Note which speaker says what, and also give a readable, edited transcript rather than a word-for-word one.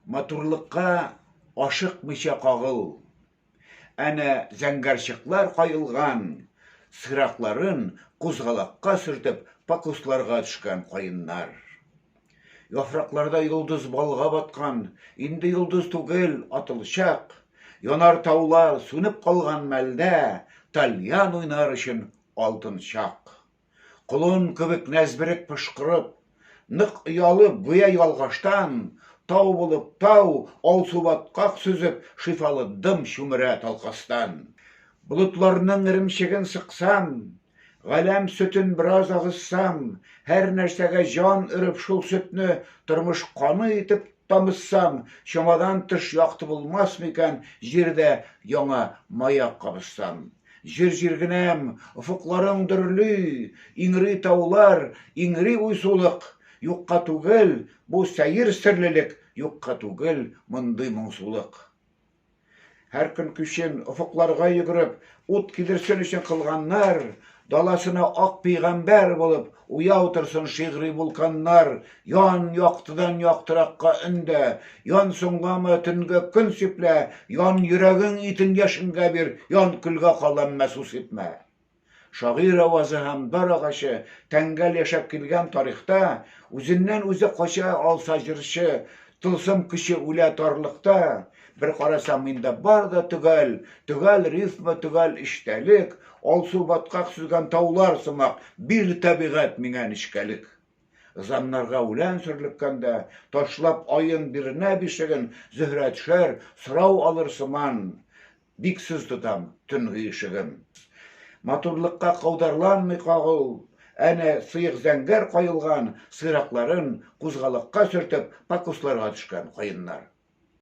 Speaker 1: Матурлыкка ашыкмыйча кагыл. Әнә зәңгәр чыклар каелган, сыйракларын кузгалакка сөртеп пакусларга төшкән каеннар. Яфракларда йолдыз балга баткан, инде йолдыз түгел, атылчак. Янар таулар сүнеп калган мәлдә тальян уйнар өчен алтын чак. Колын кебек нәзберек пошкырып, нык оялып, гүя ялгаштан, тау булып тау, алсу баткак сөзеп, шифалы дым чүмерә талкастан. Болытларның эремчеген сыксам, галәм сөтен бераз агызсам, һәр нәрсәгә җан өреп шул сөтне тормыш каны итеп тамызсам, чамадан тыш якты булмас микән җирдә яңа маяк кабызсам? Җир җиргенәм, офыкларың дөрли, Иңри таулар, иңри уйсулык. Юкка түгел бу сәер серлелек, Юкка түгел мондый моңсулык. Һәр көн кичен, офыкларга йөгереп, Ут килерсен өчен кылганнар, Даласына ак пигамбәр булып, Уяу торсын шигъри вулканнар, Ян яктыдан яктыракка өндә, Ян соңлама, төнгә көн сиплә, Ян йөрәгең итен яшенгә бир, Ян көлгә кал, әмма су сипмә. Шагыйрь авазы һәм дар агачы Тәңгәл яшәп килгән тарихта, Үзеннән-үзе кача алса җырчы, Тылсым көче үлә тарлыкта. Бер карасаң, миндә бар да төгәл, Төгәл рифма, төгәл эчтәлек, Алсу баткак сөзгән таулар сымак, Бир, табигать, миңа нечкәлек. Ызаннарга үлән сөрлеккәндә, Ташлап аен бирнә бишеген, Зөһрә төшәр, сорау алыр сыман, Биксез тотам төнге ишеген. Матурлыкка каударланмый кагыл, Әнә сыек зәңгәр каелган Сыйракларын кузгалакка сөртеп, Пакусларга төшкән каеннар.